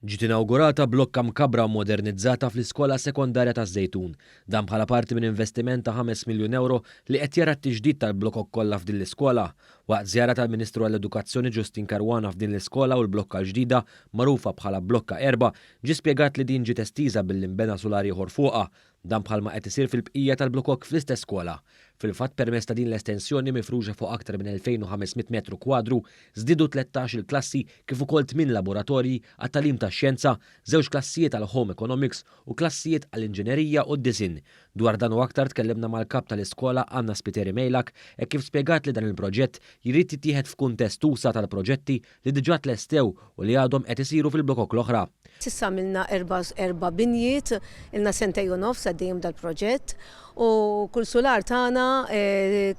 Ġiet inawgurata blokka mkabbra u modernizzata fl-iskola sekondarja taż-Żejtun. Dan bħala parti minn investiment ta' 5 miljun ewro li qed jara t-tiġdid tal-blokok kollha f'din l-iskola. Waqt żjara tal-Ministru għall-Edukazzjoni Justyne Caruana f'din l-iskola u l-blokka l-ġdida, magħrufa bħala Blokka Erba', ġie spjegat li din ġiet estiża billi nbena sular ieħor fuqha. Dan bħalma qed isir fil-bqija tal-blokok fl-istess skola. Fil-fatt permezz ta' din l-estensjoni mifruxa fuq aktar minn 2,500 metru kwadru, żdiedu 13-il klassi kif ukoll tmien laboratorji għat-tagħlim tax-xjenza, żewġ klassijiet għal Home Economics u klassijiet għall-inġinerija u d-disinn. Dwar dan u aktar tkellimna mal-Kap tal-iskola Anna Spiteri Mejlak hekk kif spjegat li dan il-proġett jrid jittieħed f'kuntest usa' tal-proġetti li diġà tlestew u li għadhom qed isiru fil-blokok l-oħra. S'issa għamilna erba' binjiet, ilna sentejn u nofs għaddejjin b'dal-proġett u kull sular tagħna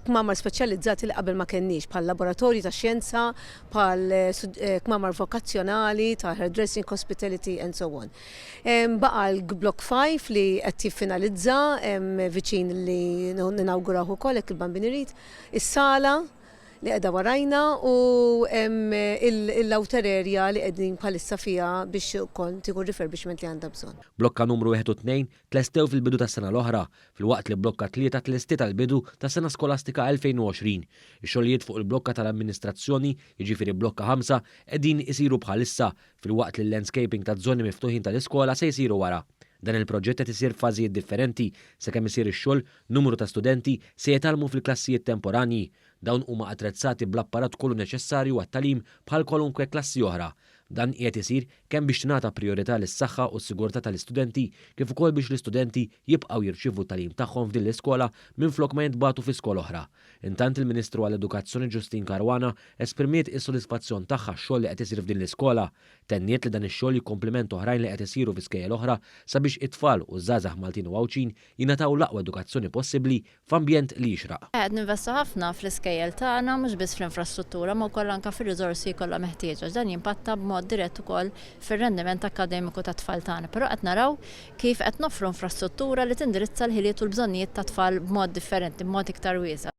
kmamar speċjalizzati li qabel ma kenniex bħal laboratorji ta' xjenza, bħal kmamar vokazzjonali ta' hairdressing, hospitality and so on. Baqa' l-Block 5 li qed jiffinalizza viċin li ninawgurawh ukoll hekk il-Bambin irid, is-sala li qiegħda warajna u l-outer area li qegħdin bħalissa fiha biex ukoll tieħu r-refurbishment li għandha bżonn. Blokka numru 1 u 2 tlestew fil-bidu tas-sena l-oħra, filwaqt li blokka 3 tlestiet għall-bidu tas-sena skolastika 2020. Ix-xogħlijiet fuq il-blokka tal-amministrazzjoni, jiġifieri blokka 5, qegħdin isiru bħalissa, filwaqt li l-landscaping taż-żoni miftuħin tal-iskola se jsiru wara. Dan il-proġett qed isir f'fażijiet differenti, sakemm isir ix-xogħol, numru ta' studenti se jitgħallmu fil-klassijiet temporanji. Dawn huma attrezzati bl-apparat kollu neċessarju għat-tagħlim bħal kwalunkwe klassi oħra. Dan qiegħed isir kemm biex tingħata prijorità lis-saħħa u s-sigurtà tal-istudenti kif ukoll biex l-istudenti jibqgħu jirċievu t-tagħlim tagħhom f'din l-iskola minflok ma jintbagħtu fi skola oħra. Intant il-Ministru għall-Edukazzjoni Justyne Caruana esprimiet is-sodisfazzjon tagħha għax-xogħol li qed isir f'din l-iskola. Tenniet li dan ix-xogħol jikkomplimenta oħrajn li qed isiru fi skejjel oħra sabiex it-tfal u ż-żgħażagħ Maltin u Għawdxin jingħataw l-aqwa edukazzjoni possibbli f'ambjent li jixraq. Qed ninvestu ħafna fl-iskejjel tagħna, mhux biss fl-infrastruttura, ma wkoll anke fir-riżorsi kollha meħtieġa, għax dan jimpatta b'mod dirett ukoll fir-rendiment akkademiku tat-tfal tagħna. Però qed naraw kif qed noffru infrastruttura li tindirizza l-ħiliet u l-bżonnijiet tat-tfal b'mod differenti, b'mod iktar wiesa'.